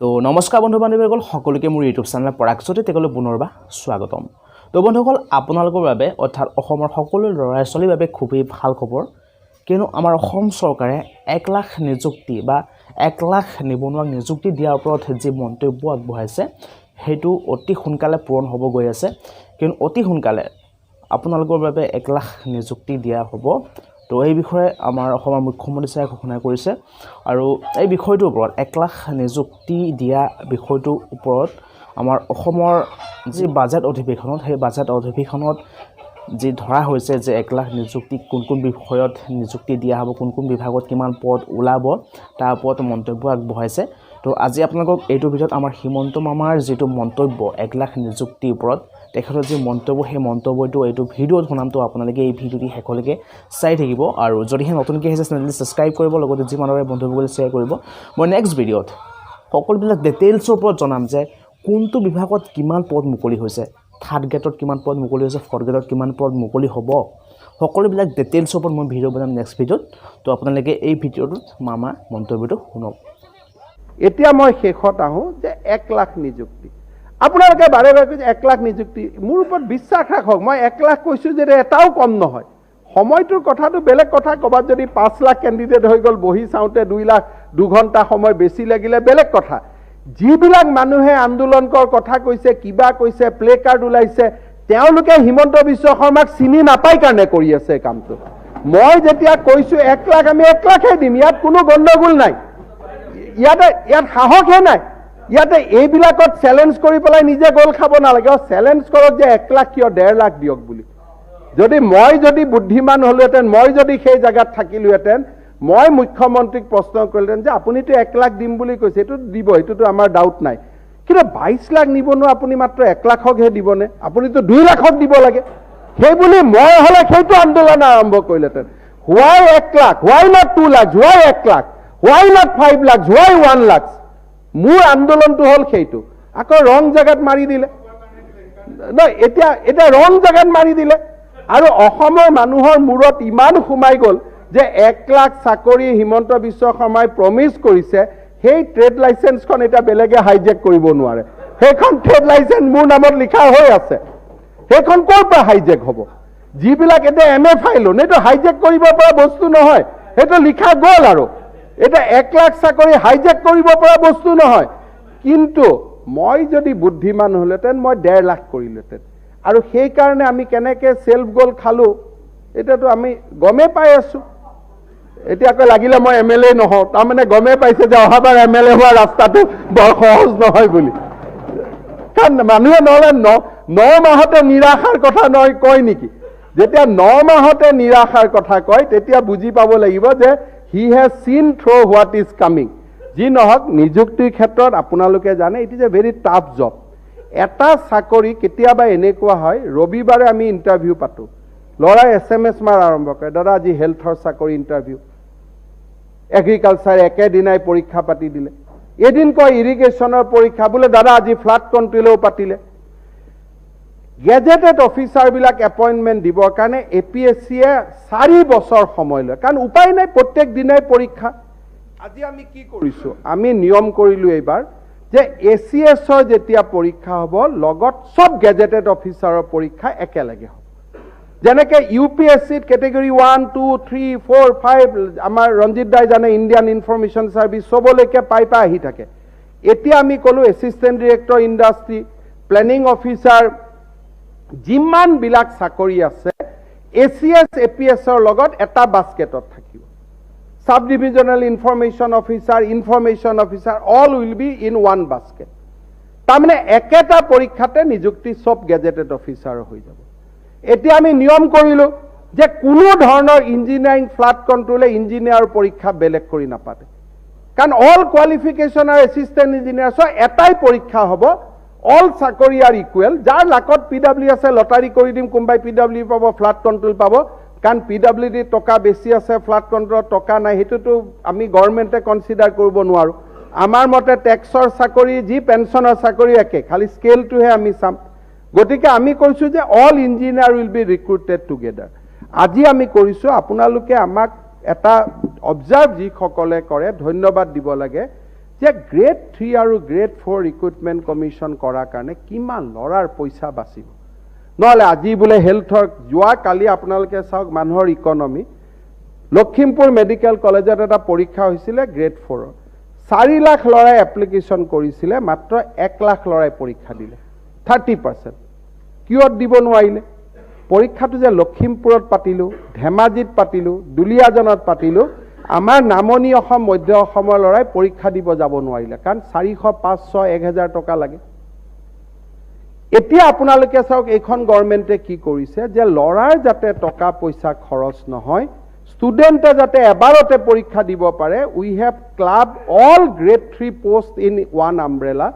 তো নমস্কাৰ বন্ধু বান্ধৱীসকল, সকলোকে মোৰ ইউটিউব চেনেল পৰাগজ্যোতি তেকলৈ পুনৰবাৰ স্বাগতম। তো বন্ধুসকল, আপোনালোকৰ বাবে অৰ্থাৎ অসমৰ সকলো ল'ৰা ছোৱালীৰ বাবে খুবেই ভাল খবৰ, কিয়নো আমাৰ অসম চৰকাৰে 1 লাখ নিযুক্তি বা 1 লাখ নিবনুৱাক নিযুক্তি দিয়াৰ ওপৰত যি মন্তব্য আগবঢ়াইছে, সেইটো অতি সোনকালে পূৰণ হ'ব গৈ আছে। কিয়নো অতি সোনকালে আপোনালোকৰ বাবে 1 লাখ নিযুক্তি দিয়া হ'ব। তো এই বিষয়ে আমাৰ অসমৰ মুখ্যমন্ত্ৰী ছাৰে ঘোষণা কৰিছে আৰু এই বিষয়টোৰ ওপৰত, 1 লাখ নিযুক্তি দিয়া বিষয়টোৰ ওপৰত আমাৰ অসমৰ যি বাজেট অধিৱেশনত, সেই বাজেট অধিৱেশনত যি ধৰা হৈছে যে 1 লাখ নিযুক্তি কোন কোন বিষয়ত নিযুক্তি দিয়া হ'ব, কোন কোন বিভাগত কিমান পদ ওলাব, তাৰ ওপৰত মন্তব্য আগবঢ়াইছে। তো আজি আপোনালোকক এইটোৰ ভিতৰত আমাৰ হিমন্ত মামাৰ যিটো মন্তব্য, 1 লাখ নিযুক্তিৰ ওপৰত তেখেতৰ যি মন্তব্য, সেই মন্তব্যটো এইটো ভিডিঅ'ত শুনাম। তো আপোনালোকে এই ভিডিঅ'টি শেষলৈকে চাই থাকিব আৰু যদিহে নতুনকৈ আহিছে, চেনেলটি ছাবস্ক্ৰাইব কৰিব, লগতে যিমান পাৰে বন্ধুসকলে শ্বেয়াৰ কৰিব। মই নেক্সট ভিডিঅ'ত সকলোবিলাক ডিটেইলছৰ ওপৰত জনাম যে কোনটো বিভাগত কিমান পদ মুকলি হৈছে, থাৰ্ড গ্ৰেডত কিমান পদ মুকলি হৈছে, ফ'ৰ্থ গ্ৰেডত কিমান পদ মুকলি হ'ব, সকলোবিলাক ডিটেইলছৰ ওপৰত মই ভিডিঅ' বনাম নেক্সট ভিডিঅ'ত। তো আপোনালোকে এই ভিডিঅ'টোত মামাৰ মন্তব্যটো শুনক। এতিয়া মই শেষত আহোঁ যে 1 লাখ নিযুক্তি, আপোনালোকে বাৰে বাৰে কৈছে 1 লাখ নিযুক্তি। মোৰ ওপৰত বিশ্বাস ৰাখক, মই 1 লাখ কৈছোঁ যে এটাও কম নহয়। সময়টোৰ কথাটো বেলেগ কথা। ক'ৰবাত যদি 5 লাখ কেণ্ডিডেট হৈ গ'ল, বহি চাওঁতে 2 লাখ 2 ঘণ্টা সময় বেছি লাগিলে বেলেগ কথা। যিবিলাক মানুহে আন্দোলনৰ কথা কৈছে, কিবা কৈছে, প্লে কাৰ্ড ওলাইছে, তেওঁলোকে হিমন্ত বিশ্ব শৰ্মাক চিনি নাপাই কাৰণে কৰি আছে এই কামটো। মই যেতিয়া কৈছোঁ 1 লাখ, আমি 1 লাখেই দিম। ইয়াত কোনো গণ্ডগোল নাই। ইয়াতে ইয়াত সাহসহে নাই। ইয়াতে এইবিলাকত চেলেঞ্জ কৰি পেলাই নিজে গ'ল খাব নালাগে। চেলেঞ্জ কৰক যে 1 লাখ কিয়, 1.5 লাখ দিয়ক বুলি। যদি মই যদি বুদ্ধিমান হ'লোহেঁতেন, মই যদি সেই জেগাত থাকিলোহেঁতেন, মই মুখ্যমন্ত্ৰীক প্ৰশ্ন কৰিলোহেঁতেন যে আপুনিতো 1 লাখ দিম বুলি কৈছে, এইটো দিব, এইটোতো আমাৰ ডাউট নাই, কিন্তু 22 লাখ নিবনুৱা আপুনি মাত্ৰ 1 লাখকহে দিবনে? আপুনিতো 2 লাখক দিব লাগে। সেইবুলি মই হ'লে সেইটো আন্দোলন আৰম্ভ কৰিলেহেঁতেন। Why 1 lakh? Why not 2 lakh? Why 1 lakh? Why not 5 lakh? Why 1 lakh? মোৰ আন্দোলনটো হ'ল সেইটো। আকৌ ৰং জেগাত মাৰি দিলে নহয়। এতিয়া এতিয়া ৰং জেগাত মাৰি দিলে আৰু অসমৰ মানুহৰ মূৰত ইমান সোমাই গ'ল যে 1 লাখ চাকৰি হিমন্ত বিশ্ব শৰ্মাই প্ৰমিচ কৰিছে, সেই ট্ৰেড লাইচেন্সখন এতিয়া বেলেগে হাইজেক কৰিব নোৱাৰে। সেইখন ট্ৰেড লাইচেন্স মোৰ নামত লিখা হৈ আছে। সেইখন ক'ৰ পৰা হাইজেক হ'ব? যিবিলাক এতিয়া এমএফআই লোন, এইটো হাইজেক কৰিব পৰা বস্তু নহয়, সেইটো লিখা গ'ল। আৰু এতিয়া 1 লাখ চাকৰি হাইজেক কৰিব পৰা বস্তু নহয়। কিন্তু মই যদি বুদ্ধিমান হ'লহেঁতেন, মই 1.5 লাখ কৰিলোহেঁতেন। আৰু সেইকাৰণে আমি কেনেকৈ চেল্ফ গ'ল খালোঁ, এতিয়াতো আমি গমেই পাই আছোঁ। এতিয়া আকৌ লাগিলে মই এমএলএ নহওঁ, তাৰমানে গমেই পাইছে যে অহাবাৰ এমএলএ হোৱা ৰাস্তাটো বৰ সহজ নহয় বুলি। কাৰণ মানুহে নহ'লে ন ন মাহতে নিৰাশাৰ কথা নহয় কয় নেকি? যেতিয়া 9 মাহতে নিৰাশাৰ কথা কয়, তেতিয়া বুজি পাব লাগিব যে he has seen through what is coming. যি নহওক, নিযুক্তিৰ ক্ষেত্ৰত আপোনালোকে জানে, it is a very tough job. এটা চাকৰি কেতিয়াবা এনেকুৱা হয়, ৰবিবাৰে আমি ইণ্টাৰভিউ পাতোঁ, ল'ৰাই এছএমএছ মাৰ আৰম্ভ কৰে, "দাদা, আজি হেল্থৰ চাকৰি ইণ্টাৰভিউ।" এগ্ৰিকালচাৰ একেদিনাই পৰীক্ষা পাতি দিলে। এদিন কয় ইৰিগেশ্যনৰ পৰীক্ষা বোলে, "দাদা, আজি ফ্লাড কণ্ট্ৰলেও পাতিলে।" গেজেটেড অফিচাৰবিলাক এপইণ্টমেণ্ট দিবৰ কাৰণে এপিএছচিয়ে 4 বছৰ সময় লয়, কাৰণ উপায় নাই, প্ৰত্যেক দিনাই পৰীক্ষা। আজি আমি কি কৰিছোঁ? আমি নিয়ম কৰিলোঁ এইবাৰ যে এচিএছৰ যেতিয়া পৰীক্ষা হ'ব, লগত চব গেজেটেড অফিচাৰৰ পৰীক্ষা একেলগে হ'ব। যেনেকে ইউপিএছচিত কেটেগৰী 1, 2, 3, 4, 5, আমাৰ ৰঞ্জিত দাই জানে, ইণ্ডিয়ান ইনফৰমেশ্যন ছাৰ্ভিচ চবলৈকে পাই পাই আহি থাকে। এতিয়া আমি ক'লোঁ assistant director industry, planning officer, যিমানবিলাক চাকৰি আছে, এচিএছ এপিএছৰ লগত এটা বাস্কেটত থাকিব। Sub divisional information officer, information officer, all will be in one basket. তাৰমানে একেটা পৰীক্ষাতে নিযুক্তি চব গেজেটেড অফিচাৰ হৈ যাব। এতিয়া আমি নিয়ম কৰিলোঁ যে কোনো ধৰণৰ ইঞ্জিনিয়াৰিং, ফ্লাড কণ্ট্ৰলে ইঞ্জিনিয়াৰ পৰীক্ষা বেলেগ কৰি নাপাতে, কাৰণ অল কোৱালিফিকেশ্যন আৰু এছিষ্টেণ্ট ইঞ্জিনিয়াৰ চ এটাই পৰীক্ষা হ'ব। অল চাকৰি আৰ ইকুৱেল। যাৰ লাকত পিডাব্লিউ আছে, লটাৰী কৰি দিম, কোনোবাই পিডাব্লিউ পাব, ফ্লাড কণ্ট্ৰল পাব। কাৰণ পিডাব্লিউ ডি টকা বেছি আছে, ফ্লাড কণ্ট্ৰলত টকা নাই, সেইটোতো আমি গভৰ্ণমেণ্টে কনচিডাৰ কৰিব নোৱাৰোঁ। আমাৰ মতে টেক্সৰ চাকৰি যি, পেঞ্চনৰ চাকৰি একে, খালি স্কেলটোহে আমি চাম। গতিকে আমি কৈছোঁ যে all engineer will be recruited together. আজি আমি কৰিছোঁ। আপোনালোকে আমাক এটা অবজাৰ্ভ যিসকলে কৰে, ধন্যবাদ দিব লাগে। যে গ্ৰেড 3 আৰু গ্ৰেড 4 ৰিক্ৰুটমেণ্ট কমিশ্যন কৰাৰ কাৰণে কিমান ল'ৰাৰ পইচা বাচিব। নহ'লে আজি বোলে হেল্থৰ, যোৱাকালি আপোনালোকে চাওক মানুহৰ ইকনমি, লখিমপুৰ মেডিকেল কলেজত এটা পৰীক্ষা হৈছিলে গ্ৰেড 4ৰ, 4 লাখ ল'ৰাই এপ্লিকেশ্যন কৰিছিলে, মাত্ৰ 1 লাখ ল'ৰাই পৰীক্ষা দিলে, 30%। কিয় দিব নোৱাৰিলে? পৰীক্ষাটো যে লখিমপুৰত পাতিলোঁ, ধেমাজিত পাতিলোঁ, দুলীয়াজনত পাতিলোঁ, আমাৰ নামনি অসম, মধ্য অসমৰ ল'ৰাই পৰীক্ষা দিব যাব নোৱাৰিলে, কাৰণ 400, 500, 1000 টকা লাগে। এতিয়া আপোনালোকে চাওক, এইখন গভৰ্ণমেণ্টে কি কৰিছে যে ল'ৰাৰ যাতে টকা পইচা খৰচ নহয়, ষ্টুডেণ্টে যাতে এবাৰতে পৰীক্ষা দিব পাৰে, we have club all grade 3 post in one umbrella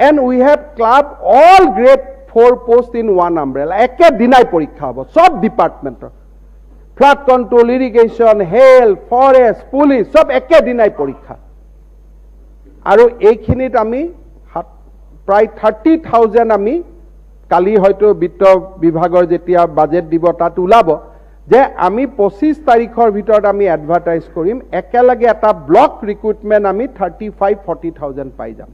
and we have club all grade 4 post in one umbrella. একেদিনাই পৰীক্ষা হ'ব চব ডিপাৰ্টমেণ্টৰ, flood control, irrigation, health, forest, police, চব একেদিনাই পৰীক্ষা। আৰু এইখিনিত আমি প্ৰায় 30,000, আমি কালি হয়তো বিত্ত বিভাগৰ যেতিয়া বাজেট দিব তাত ওলাব যে আমি 25 তাৰিখৰ ভিতৰত আমি এডভাৰটাইজ কৰিম। একেলগে এটা ব্লক ৰিক্ৰুটমেণ্ট আমি 35, 40,000 পাই যাম।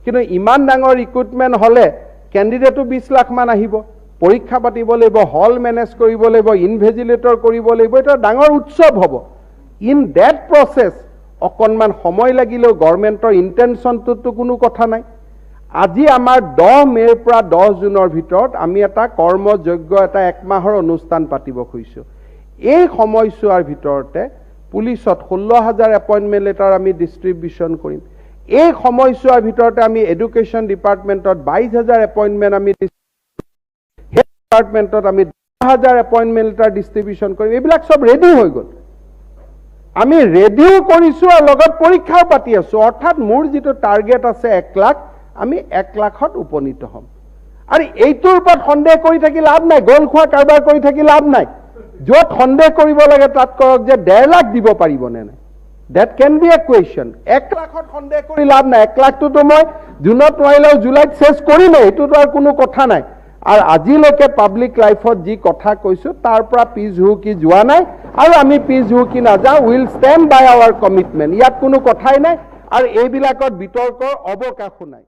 কিন্তু ইমান ডাঙৰ ৰিক্ৰুটমেণ্ট হ'লে কেণ্ডিডেটো 20 লাখমান আহিব, পৰীক্ষা পাতিব লাগিব, হল মেনেজ কৰিব লাগিব, ইনভেজিলেটৰ কৰিব লাগিব, এইটো এটা ডাঙৰ উৎসৱ হ'ব। ইন that process অকণমান সময় লাগিলেও গভৰ্ণমেণ্টৰ ইণ্টেনশ্যনটোতো কোনো কথা নাই। আজি আমাৰ 10 মে'ৰ পৰা 10 জুনৰ ভিতৰত আমি এটা কৰ্মযজ্ঞ, এটা একমাহৰ অনুষ্ঠান পাতিব খুজিছোঁ। এই সময়ছোৱাৰ ভিতৰতে পুলিচত 16,000 এপইণ্টমেণ্ট লেটাৰ আমি ডিষ্ট্ৰিবিউশ্যন কৰিম। এই সময়ছোৱাৰ ভিতৰতে আমি এডুকেশ্যন ডিপাৰ্টমেণ্টত 22,000 এপইণ্টমেণ্ট, আমি হেল্থ ডিপাৰ্টমেণ্টত আমি 10,000 এপইণ্টমেণ্ট লেটাৰ ডিষ্ট্ৰিবিউশ্যন কৰিম। এইবিলাক চব ৰেডি হৈ গ'ল। আমি ৰেডিও কৰিছোঁ আৰু লগত পৰীক্ষাও পাতি আছোঁ। অৰ্থাৎ মোৰ যিটো টাৰ্গেট আছে 1 লাখ, আমি 1 লাখত উপনীত হ'ম। আৰু এইটোৰ ওপৰত সন্দেহ কৰি থাকি লাভ নাই, গ'ল খোৱা কাৰবাৰ কৰি থাকি লাভ নাই। য'ত সন্দেহ কৰিব লাগে তাত কৰক যে 1.5 লাখ দিব পাৰিবনে নাই। That can be a question. 1 লাখত সন্দেহ কৰি লাভ নাই। 1 লাখটোতো মই জুনত নোৱাৰিলেও জুলাইত শেষ কৰিমেই, এইটোতো আৰু কোনো কথা নাই। আৰু আজিলৈকে পাব্লিক লাইফত যি কথা কৈছোঁ, তাৰ পৰা পিছ হুকি যোৱা নাই আৰু আমি পিছ হুকি নাযাওঁ। Will stand by our commitment. ইয়াত কোনো কথাই নাই আৰু এইবিলাকত বিতৰ্কৰ অৱকাশো নাই।